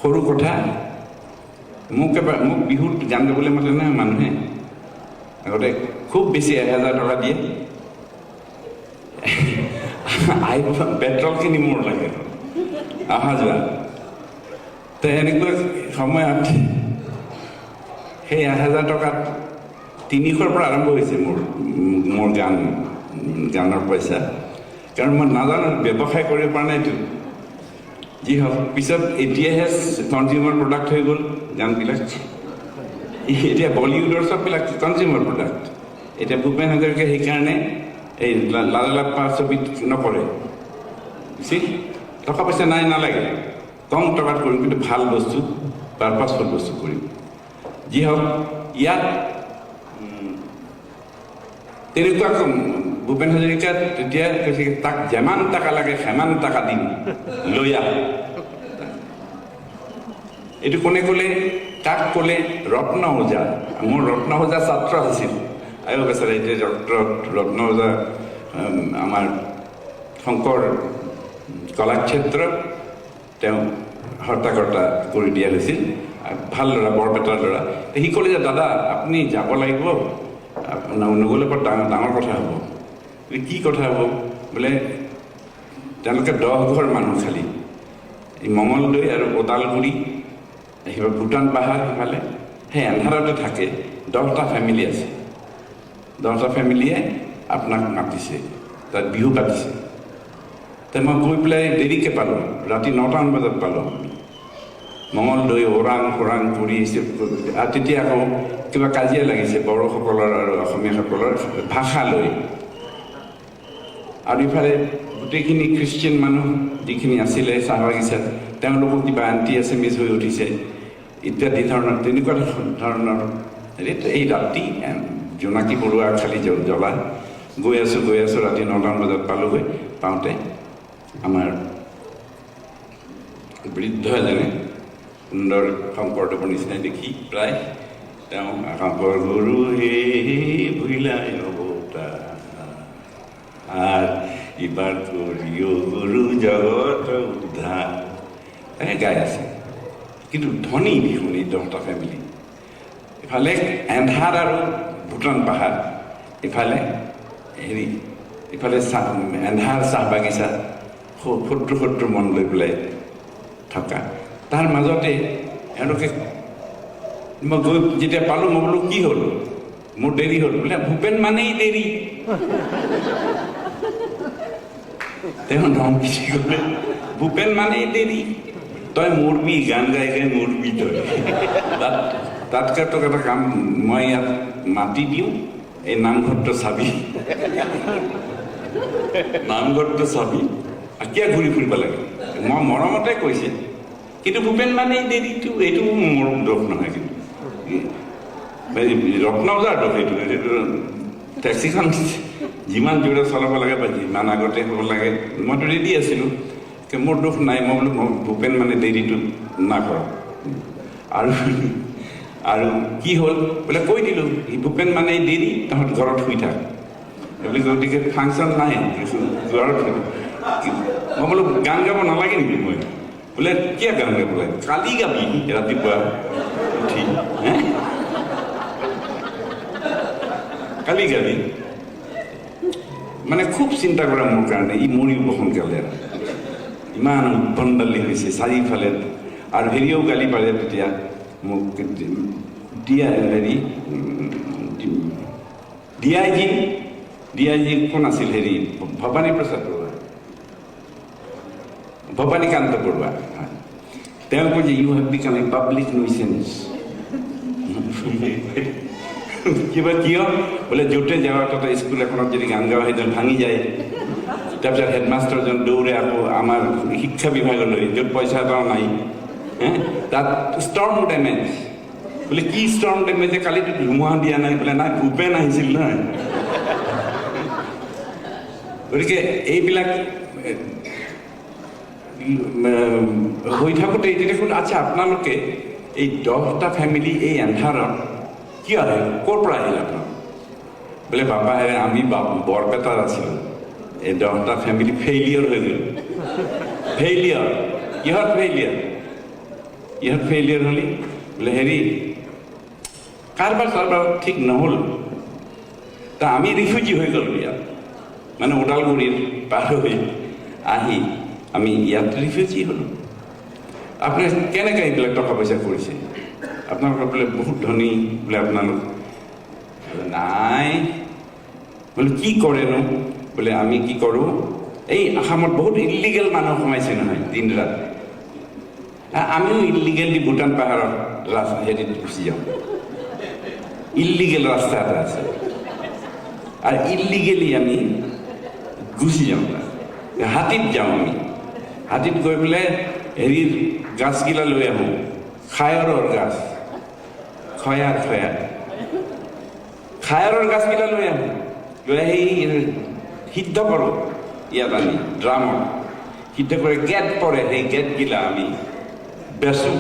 সৰু কথা, মোক এবাৰ মোক বিহুত গান গাবলৈ মাতে নহয় মানুহে, আগতে খুব বেছি 1000 টকা দিয়ে, আহিব পেট্ৰলখিনি মোৰ লাগে অহা যোৱা। তো এনেকুৱা সময়ত সেই 1000 টকাত 300ৰ পৰা আৰম্ভ হৈছে মোৰ মোৰ গানৰ পইচা, কাৰণ মই নাজানো, ব্যৱসায় কৰিব পৰা নাইতো। যি হওক, পিছত এতিয়াহে কনজিউমাৰ প্ৰডাক্ট হৈ গ'ল গানবিলাক। এতিয়া বলিউডৰ চববিলাক কনজিউমাৰ প্ৰডাক্ট। এতিয়া ভূপেন হাজৰিকাই সেইকাৰণে এই লালালাপ্পা ছবিত নকৰে, বুজি টকা পইচা নাই, নালাগে, কম টকাত কৰিম, কিন্তু ভাল বস্তু, পাৰপাছফুল বস্তু কৰিম। যি হওক, ইয়াত তেনেকুৱা ভূপেন হাজৰিকা তেতিয়া কৈছে, তাক যিমান টকা লাগে সিমান টকা দিম, লৈ আহ। এইটো কোনে ক'লে, কাক ক'লে? ৰত্ন ওজা। মোৰ ৰত্ন ওজা ছাত্ৰ আছিল। আয়ো বেচেৰা, এতিয়া ডক্টৰ ৰত্ন ওজা আমাৰ শংকৰ কলাক্ষেত্ৰ তেওঁ হৰ্তাকৰ্তা কৰি দিয়া হৈছিল। ভাল ল'ৰা, বৰপেটাৰ ল'ৰা। সি ক'লে যে দাদা আপুনি যাব লাগিব, নগ'লে বৰ ডাঙৰ ডাঙৰ কথা হ'ব। কি কথা হ'ব? বোলে তেওঁলোকে 10 ঘৰ মানুহ খালী, এই মঙলদৈ আৰু ওদালগুৰি, সেইফালে ভূটান পাহাৰ, সেইফালে সেই এন্ধাৰতে থাকে, 10টা ফেমিলি আছে। 10টা ফেমিলিয়ে আপোনাক মাতিছে, তাত বিহু পাতিছে। তে মই গৈ পেলাই দেৰিকৈ পালোঁ, ৰাতি 9টামান বজাত পালোঁ। মঙলদৈ ওৰাং খোৰাং কৰি আৰু তেতিয়া আকৌ কিবা কাজিয়া লাগিছে বড়োসকলৰ আৰু অসমীয়াসকলৰ ভাষা লৈ। আৰু ইফালে গোটেইখিনি খ্ৰীষ্টিয়ান মানুহ যিখিনি আছিলে চাহ বাগিচাত, তেওঁলোকো কিবা এণ্টি এছামিজ হৈ উঠিছে ইত্যাদি ধৰণৰ, তেনেকুৱা ধৰণৰ হেৰিত এই ৰাতি জোনাকী বৰুৱা খালী জ্বলা গৈ আছোঁ, গৈ আছোঁ, ৰাতি 9টামান বজাত পালোগৈ। পাওঁতে আমাৰ বৃদ্ধ এজনে সুন্দৰ শংকৰদেৱৰ নিচিনাই দেখি প্ৰায়, তেওঁ শংকৰ গুৰু হে ভুলাই অৱতাৰ, ইবাৰ কৰিও গুৰু জগত উদ্ধাৰ, তেনেকৈ গাই আছে। কিন্তু ধনী দেখোন এই 10টা ফেমিলি। ইফালে এন্ধাৰ আৰু ভূটান পাহাৰ, ইফালে হেৰি, ইফালে চাহ, এন্ধাৰ চাহ বাগিচা, শত্ৰু শত্ৰু মন লৈ পেলাই থকা। তাৰ মাজতে এওঁলোকে, মই গৈ যেতিয়া পালোঁ, মই বোলো কি হ'ল, মোৰ দেৰি হ'ল। বোলে ভূপেন মানেই দেৰি। তেওঁ ধমকি ক'লে, ভূপেন মানেই দেৰি, তই মৰবি, গান গাই গাই মৰবি তই। তাতকৈ তোক এটা কাম, মই ইয়াত মাতি দিওঁ, এই নামঘৰটো চাবি, নামঘৰটো চাবি, কিয় ঘূৰি ফুৰিব লাগে। মই মৰমতে কৈছে, কিন্তু ভূপেন মানেই দেৰিটো, এইটো মোৰ দোষ নহয়, কিন্তু ৰত্ন ওজাৰ দোষ এইটো। এইটো টেক্সিখন যিমান জোৰে চলাব লাগে বা যিমান আগতে হ'ব লাগে, মইতো ৰেডি আছিলোঁ, মোৰ দোষ নাই। মই বোলো ভূপেন মানে দেৰিটো নকৰক। আৰু আৰু কি হ'ল বোলে, কৈ দিলোঁ ভূপেন মানে দেৰি, তহঁত ঘৰত শুই থাক বুলি। গতিকে ফাংচন নাই, ঘৰত শুই। মই বোলো গান গাব নালাগে নেকি? মই বোলে কিয় গান গাব লাগে, কালি গাবি ৰাতিপুৱা উঠি, হে কালি গাবি। মানে খুব চিন্তা কৰে মোৰ কাৰণে, ই মৰিব সোনকালে, ইমান উদ্ভণ্ডালি হৈছে চাৰিওফালে। আৰু হেৰিও গালি পাৰে তেতিয়া মোক, দিয়া হেৰি D I G, D I G কোন আছিল হেৰি, ভৱানী প্ৰসাদ বৰুৱা, ভৱানীকান্ত বৰুৱা, হয়। তেওঁ কয় যে you have become a public nuisance. কিবা কিয় বোলে, য'তে যাওঁ তাতে স্কুল এখনত যদি গান গাওঁ সেইজন ভাঙি যায়। তাৰপিছত হেডমাষ্টাৰজন দৌৰে আকৌ আমাৰ শিক্ষা বিভাগলৈ, য'ত পইচা এটাও নাই, হে তাত ষ্টৰ্ম ডেমেজ বোলে। কি ষ্টৰ্ম ডেমেজ, কালিতো ধুমুহা দিয়া নাই। বোলে নাই, ভূপেন আহিছিল নহয়। গতিকে এইবিলাক হৈ থাকোঁতে এতিয়া দেখোন, আচ্ছা আপোনালোকে এই 10টা ফেমিলি এই এন্ধাৰত কিয় আহে, ক'ৰ পৰা আহিল আপোনালোক? বোলে বাবা হেৰে আমি বৰপেটাত আছিলোঁ, এই 10টা ফেমিলি ফেইলিয়ৰ হৈ গ'ল। ফেইলিয়ৰ কিহত ফেইলিয়ৰ? ইয়াত ফেইলিয়াৰ হ'লি? বোলে হেৰি কাৰবাৰ চাৰবাৰ ঠিক নহ'ল, তা আমি ৰিফিউজি হৈ গ'লোঁ ইয়াত। মানে ওদালগুৰিৰ পাৰ হৈ আহি আমি ইয়াত ৰিফিউজি হ'লোঁ। আপুনি কেনেকৈ এইবিলাক টকা পইচা কৰিছে? আপোনালোকৰ বোলে বহুত ধনী বোলে আপোনালোক। নাই বোলে, কি কৰেনো? বোলে আমি কি কৰোঁ, এই আসামত বহুত ইলিগেল মানুহ সোমাইছে নহয় দিন ৰাত, আমিও ইলিগেলি ভূটান পাহাৰত হেৰিত গুচি যাওঁ। ইলিগেল ৰাস্তা এটা আছে আৰু ইলিগেলি আমি গুচি যাওঁ, হাতীত যাওঁ। আমি হাতীত গৈ পেলাই হেৰিৰ গাছগিলা লৈ আহোঁ, খায়ৰৰ গাছ, খয়াৰ খয়াৰ খায়ৰৰ গাছগিলা লৈ আহোঁ, লৈ আহি সিদ্ধ কৰোঁ ইয়াত আনি ড্ৰামত সিদ্ধ কৰি গেট পৰে, সেই গেটগিলা আমি বেচোঁ,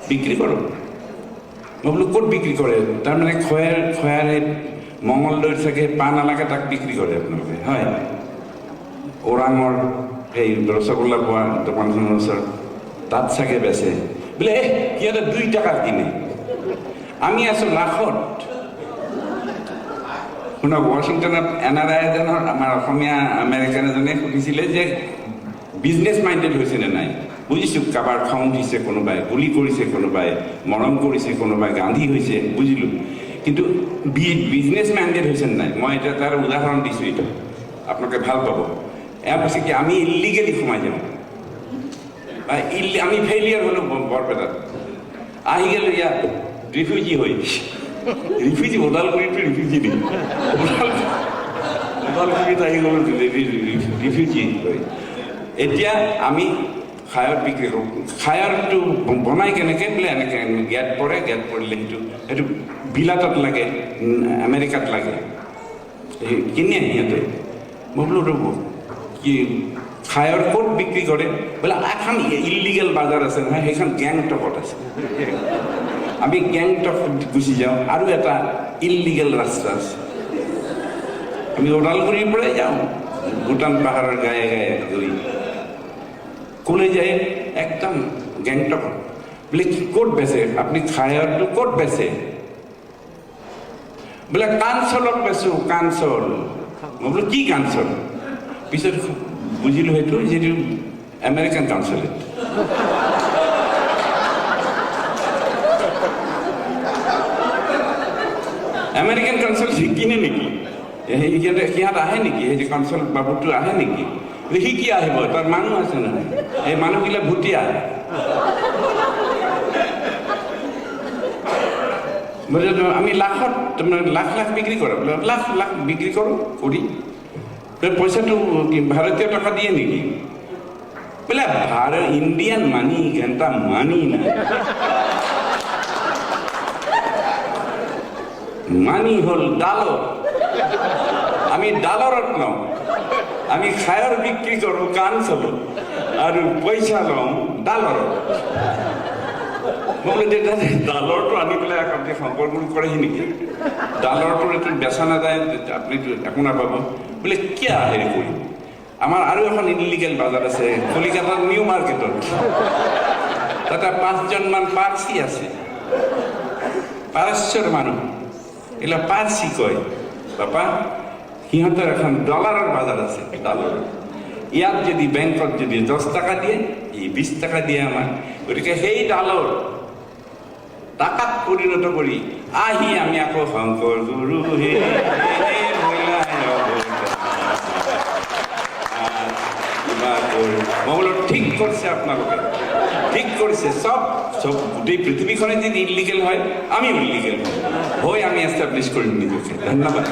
বিক্ৰী কৰোঁ। মই বোলো ক'ত বিক্ৰী কৰে? তাৰমানে খয়াৰ খয়াৰ সেই মঙলদৈত চাগে পাণ নালাগে, তাক বিক্ৰী কৰে আপোনালোকে? হয়, ওৰাঙৰ সেই ৰসগোল্লা পোৱা দোকানখনৰ ওচৰত তাত চাগে বেচে। বোলে এ সিহঁতে 2 টকা কিনে, আমি আছোঁ লাখত। শুনক, ৱাশ্বিংটনত এন আৰ I এজনৰ, আমাৰ অসমীয়া আমেৰিকান এজনে সুধিছিলে যে বিজনেছ মাইণ্ডেড হৈছে নে নাই। বুজিছোঁ, কাৰোবাৰ খং উঠিছে, কোনোবাই গুলি কৰিছে, কোনোবাই মৰম কৰিছে, কোনোবাই গান্ধী হৈছে, বুজিলোঁ, কিন্তু বিজনেছ মাইণ্ডেড হৈছে নে নাই? মই এতিয়া তাৰ উদাহৰণ দিছোঁ, এইটো আপোনালোকে ভাল পাব। এওঁ কৈছে কি আমি ইলিগেলি সোমাই যাওঁ, বা আমি ফেইলিয়াৰ হ'লোঁ বৰপেটাত, আহি গ'লোঁ ইয়াত ৰিফিউজি হৈ। ৰিফিউজি ওদালগুৰিটো ৰিফিউজি নেকি? ওদালগুৰিত আহি গ'লোঁ ৰিফিউজি হৈ। এতিয়া আমি খায়ৰ বিক্ৰী কৰোঁ। খায়ৰটো বনাই কেনেকৈ? বোলে এনেকৈ গেট পৰে, গেট পৰিলে সেইটো বিলাতত লাগে, আমেৰিকাত লাগে, সেই কিনে সিহঁতে। মই বোলো ৰ'ব, কি খায়ৰ ক'ত বিক্ৰী কৰে? বোলে এখন ইলিগেল বাজাৰ আছে নহয়, সেইখন গেংটকত আছে। আমি গেংটক গুচি যাওঁ, আৰু এটা ইলিগেল ৰাস্তা আছে, আমি ওদালগুৰিৰ পৰাই যাওঁ ভূটান পাহাৰৰ গায়ে গায়ে গৈ ক'লৈ যায় একদম গেংটকত। বোলে কি ক'ত বেচে আপুনি খায়ৰটো ক'ত বেচে? বোলে কাঞ্চলত বেচোঁ, কাঞ্চল। মই বোলো কি কাঞ্চল? পিছত বুজিলোঁ সেইটো যিটো আমেৰিকান কাউন্সিলেট। আমেৰিকান কাউন্সিল কিনে নেকি? সিহঁত আহে নেকি? সেই যে কাউন্সিল বাবুটো আহে নেকি? সি কি আহিব, তাৰ মানুহ আছে নহয়, এই মানুহগিলা ভুটীয়া। আমি লাখত, তাৰমানে লাখ লাখ বিক্ৰী কৰোঁ, লাখ লাখ বিক্ৰী কৰোঁ কৰি পইচাটো ভাৰতীয় টকা দিয়ে নেকি? বোলে ভাৰত ইণ্ডিয়ান মানি ঘণ্টা মানি নাই, মানি হ'ল ডালৰ, আমি ডালৰত লওঁ, আমি খায়ৰ বিক্ৰী কৰোঁ কাঞ্চলত আৰু পইচা লওঁ ডালৰত। মই বোলো দেউতা ডালৰটো আনি পেলাই আপুনি শংকৰ গুৰু কৰেহি নেকি? ডালৰটো এইটো বেচা নাযায়, আপুনি একো নাপাব। বোলে কিয় হেৰি কৰিম, আমাৰ আৰু এখন ইলিগেল বাজাৰ আছে কলিকতাৰ নিউ মাৰ্কেটত, তাতে 5জনমান পাৰ্চী আছে, পাৰস্যৰ মানুহ, এইবিলাক পাৰ্চী কয় বাপা, সিহঁতৰ এখন ডলাৰৰ বাজাৰ আছে, ডলাৰৰ। ইয়াত যদি বেংকত যদি 10 টকা দিয়ে, ই 20 টকা দিয়ে আমাক। গতিকে সেই ডালৰ টাকাত পৰিণত কৰি আহি আমি আকৌ শংকৰ গুৰু হে মই বোলো ঠিক কৰিছে আপোনালোকে, ঠিক কৰিছে। চব চব গোটেই পৃথিৱীখনে যদি ইলিগেল হয়, আমিও ইলিগেল হৈ আমি এষ্টাব্লিছ কৰিম নিজকে। ধন্যবাদ।